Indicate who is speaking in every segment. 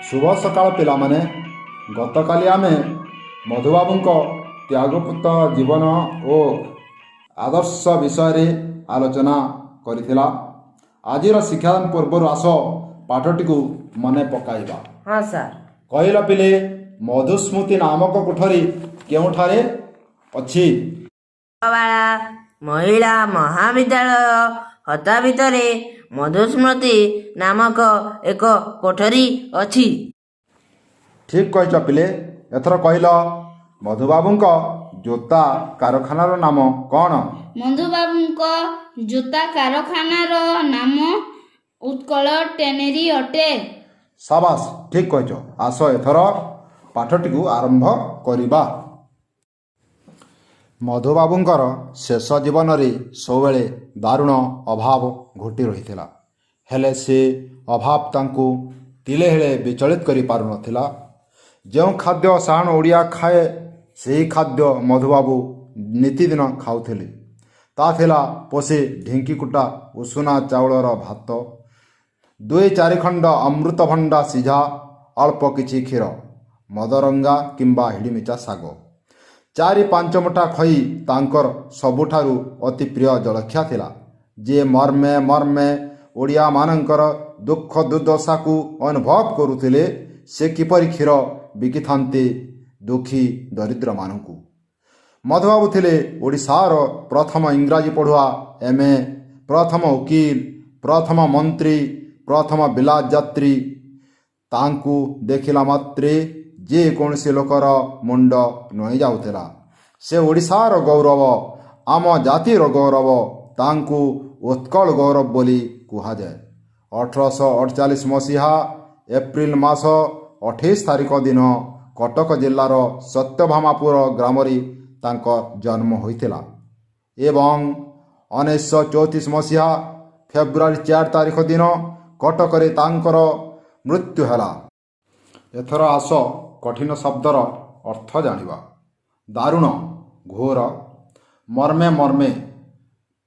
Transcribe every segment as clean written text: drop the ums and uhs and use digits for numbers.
Speaker 1: ଶୁଭ ସକାଳ ପିଲାମାନେ। ଗତକାଲି ଆମେ ମଧୁବାବୁଙ୍କ ତ୍ୟାଗପୂତ ଜୀବନ ଓ ଆଦର୍ଶ ବିଷୟରେ ଆଲୋଚନା କରିଥିଲା। ଆଜିର ଶିକ୍ଷାଦାନ ପୂର୍ବରୁ ଆସ ପାଠଟିକୁ ମନେ ପକାଇବା।
Speaker 2: ହଁ ସାର୍।
Speaker 1: କହିଲ ପିଲେ, ମଧୁସ୍ମୃତି ନାମକ କୋଠରୀ କେଉଁଠାରେ ଅଛି?
Speaker 2: ବାଳା ମହିଳା ମହାବିଦ୍ୟାଳୟ ହତା ଭିତରେ ମଧୁସ୍ମୃତି ନାମକ ଏକ କୋଠରୀ ଅଛି।
Speaker 1: ଠିକ୍ କହିଛ ପିଲେ। ଏଥର କହିଲ, ମଧୁବାବୁଙ୍କ ଜୋତା କାରଖାନାର ନାମ କ'ଣ?
Speaker 3: ମଧୁବାବୁଙ୍କ ଜୋତା କାରଖାନାର ନାମ ଉତ୍କଳ ଟେନେରୀ ଅଟେ।
Speaker 1: ସାବାସ, ଠିକ୍ କହିଛ। ଆସ, ଏଥର ପାଠଟିକୁ ଆରମ୍ଭ କରିବା। ମଧୁବାବୁଙ୍କର ଶେଷ ଜୀବନରେ ସବୁବେଳେ ଦାରୁଣ ଅଭାବ ଘୋଟି ରହିଥିଲା। ହେଲେ ସେ ଅଭାବ ତାଙ୍କୁ ତିଳେ ହେଳେ ବିଚଳିତ କରିପାରୁନଥିଲା। ଯେଉଁ ଖାଦ୍ୟ ସାଧାରଣ ଓଡ଼ିଆ ଖାଏ, ସେହି ଖାଦ୍ୟ ମଧୁବାବୁ ନିତିଦିନ ଖାଉଥିଲେ। ତା ଥିଲା ପୋଷେ ଢିଙ୍କିକୁଟା ଉଷୁନା ଚାଉଳର ଭାତ, ଦୁଇ ଚାରି ଖଣ୍ଡ ଅମୃତଭଣ୍ଡା ସିଝା, ଅଳ୍ପ କିଛି କ୍ଷୀର, ମଦରଙ୍ଗା କିମ୍ବା ହିଡ଼ିମିଚା ଶାଗ, ଚାରି ପାଞ୍ଚ ମୁଠା ଖଇ ତାଙ୍କର ସବୁଠାରୁ ଅତି ପ୍ରିୟ ଜଳଖିଆ ଥିଲା। ଯିଏ ମର୍ମେ ମର୍ମେ ଓଡ଼ିଆମାନଙ୍କର ଦୁଃଖ ଦୁର୍ଦ୍ଦଶାକୁ ଅନୁଭବ କରୁଥିଲେ, ସେ କିପରି କ୍ଷୀର ବିକିଥାନ୍ତେ ଦୁଃଖୀ ଦରିଦ୍ରମାନଙ୍କୁ? ମଧୁବାବୁ ଥିଲେ ଓଡ଼ିଶାର ପ୍ରଥମ ଇଂରାଜୀ ପଢ଼ୁଆ ଏମ୍.ଏ., ପ୍ରଥମ ଓକିଲ, ପ୍ରଥମ ମନ୍ତ୍ରୀ, ପ୍ରଥମ ବିଲାତ ଯାତ୍ରୀ। ତାଙ୍କୁ ଦେଖିଲା ମାତ୍ରେ ଯେକୌଣସି ଲୋକର ମୁଣ୍ଡ ନଇଁ ଯାଉଥିଲା। ସେ ଓଡ଼ିଶାର ଗୌରବ, ଆମ ଜାତିର ଗୌରବ। ତାଙ୍କୁ ଉତ୍କଳ ଗୌରବ ବୋଲି କୁହାଯାଏ। 1848 ମସିହା ଏପ୍ରିଲ ମାସ 28 ତାରିଖ ଦିନ କଟକ ଜିଲ୍ଲାର ସତ୍ୟଭାମାପୁର ଗ୍ରାମରେ ତାଙ୍କ ଜନ୍ମ ହୋଇଥିଲା ଏବଂ 1934 ମସିହା ଫେବୃଆରୀ 4 ତାରିଖ ଦିନ କଟକରେ ତାଙ୍କର ମୃତ୍ୟୁ ହେଲା। ଏଥର ଆସ, କଠିନ ଶବ୍ଦର ଅର୍ଥ ଜାଣିବା। ଦାରୁଣ, ଘୋର। ମର୍ମେ ମର୍ମେ,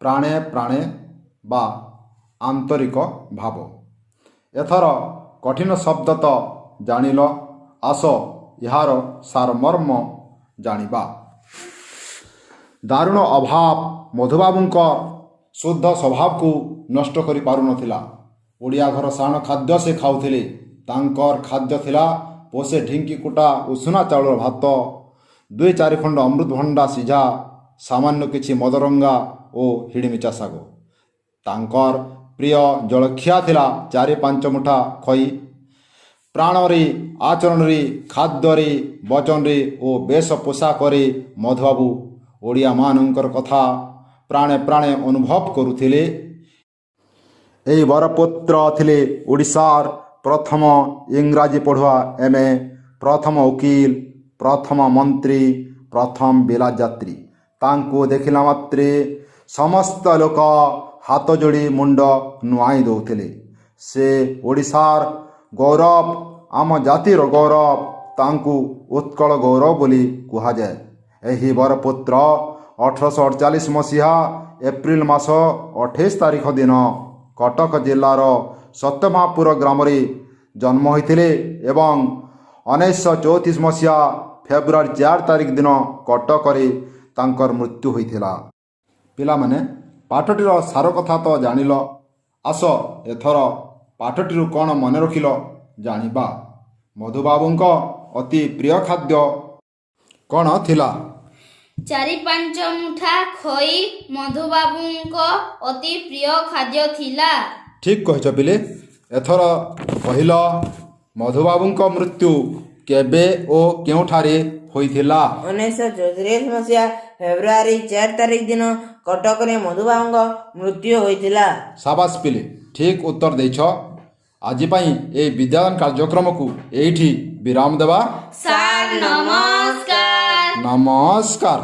Speaker 1: ପ୍ରାଣେ ପ୍ରାଣେ ବା ଆନ୍ତରିକ ଭାବ। ଏଥର କଠିନ ଶବ୍ଦ ତ ଜାଣିଲ, ଆସ ଏହାର ସାରମର୍ମ ଜାଣିବା। ଦାରୁଣ ଅଭାବ ମଧୁବାବୁଙ୍କ ଶୁଦ୍ଧ ସ୍ୱଭାବକୁ ନଷ୍ଟ କରିପାରୁନଥିଲା। ଓଡ଼ିଆ ଘର ସାଧାରଣ ଖାଦ୍ୟ ସେ ଖାଉଥିଲେ। ତାଙ୍କର ଖାଦ୍ୟ ଥିଲା ପୋଷେ ଢିଙ୍କି କୁଟା ଉଷୁନା ଚାଉଳର ଭାତ, ଦୁଇ ଚାରି ଖଣ୍ଡ ଅମୃତଭଣ୍ଡା ସିଝା, ସାମାନ୍ୟ କିଛି ମଦରଙ୍ଗା ଓ ହିଡ଼ିମିଚା ଶାଗ। ତାଙ୍କର ପ୍ରିୟ ଜଳଖିଆ ଥିଲା ଚାରି ପାଞ୍ଚ ମୁଠା ଖଇ। ପ୍ରାଣରେ, ଆଚରଣରେ, ଖାଦ୍ୟରେ, ବଚନରେ ଓ ବେଶ ପୋଷାକରେ ମଧୁବାବୁ ଓଡ଼ିଆମାନଙ୍କର କଥା ପ୍ରାଣେ ପ୍ରାଣେ ଅନୁଭବ କରୁଥିଲେ। ଏହି ବରପୁତ୍ର ଥିଲେ ଓଡ଼ିଶାର ପ୍ରଥମ ଇଂରାଜୀ ପଢ଼ୁଆ ଏମ୍.ଏ., ପ୍ରଥମ ଓକିଲ, ପ୍ରଥମ ମନ୍ତ୍ରୀ, ପ୍ରଥମ ବିଲାତ ଯାତ୍ରୀ। ତାଙ୍କୁ ଦେଖିଲା ମାତ୍ରେ ସମସ୍ତ ଲୋକ ହାତ ଯୋଡ଼ି ମୁଣ୍ଡ ନୁଆଇଁ ଦେଉଥିଲେ। ସେ ଓଡ଼ିଶାର ଗୌରବ, ଆମ ଜାତିର ଗୌରବ। ତାଙ୍କୁ ଉତ୍କଳ ଗୌରବ ବୋଲି କୁହାଯାଏ। ଏହି ବରପୁତ୍ର 1848 ମସିହା ଏପ୍ରିଲ ମାସ 28 ତାରିଖ ଦିନ କଟକ ଜିଲ୍ଲାର ସତ୍ୟଭାମାପୁର ଗ୍ରାମରେ ଜନ୍ମ ହୋଇଥିଲେ ଏବଂ 1934 ମସିହା ଫେବୃଆରୀ 4 ତାରିଖ ଦିନ କଟକରେ ତାଙ୍କର ମୃତ୍ୟୁ ହୋଇଥିଲା। ପିଲାମାନେ, ପାଠଟିର ସାର କଥା ତ ଜାଣିଲ, ଆସ ଏଥର ପାଠଟିରୁ କ'ଣ ମନେ ରଖିଲ ଜାଣିବା। ମଧୁବାବୁଙ୍କ ଅତି ପ୍ରିୟ ଖାଦ୍ୟ କ'ଣ ଥିଲା?
Speaker 3: ଚାରି ପାଞ୍ଚ ମୁଠା ଖଇ ମଧୁବାବୁଙ୍କ ଅତି ପ୍ରିୟ ଖାଦ୍ୟ ଥିଲା।
Speaker 1: ଠିକ୍ କହିଛ ପିଲେ। ଏଥର କହିଲ, ମଧୁବାବୁଙ୍କ ମୃତ୍ୟୁ କେବେ ଓ କେଉଁଠାରେ ହୋଇଥିଲା?
Speaker 2: 1934 ମସିହା ଫେବୃଆରୀ 4 ତାରିଖ ଦିନ କଟକରେ ମଧୁବାବୁଙ୍କ ମୃତ୍ୟୁ ହୋଇଥିଲା।
Speaker 1: ସାବାସ ପିଲେ, ଠିକ୍ ଉତ୍ତର ଦେଇଛ। ଆଜି ପାଇଁ ଏହି ବିଦ୍ୟାଦାନ କାର୍ଯ୍ୟକ୍ରମକୁ ଏଇଠି ବିରାମ ଦେବା।
Speaker 3: ସାର୍, ନମସ୍କାର।
Speaker 1: ନମସ୍କାର।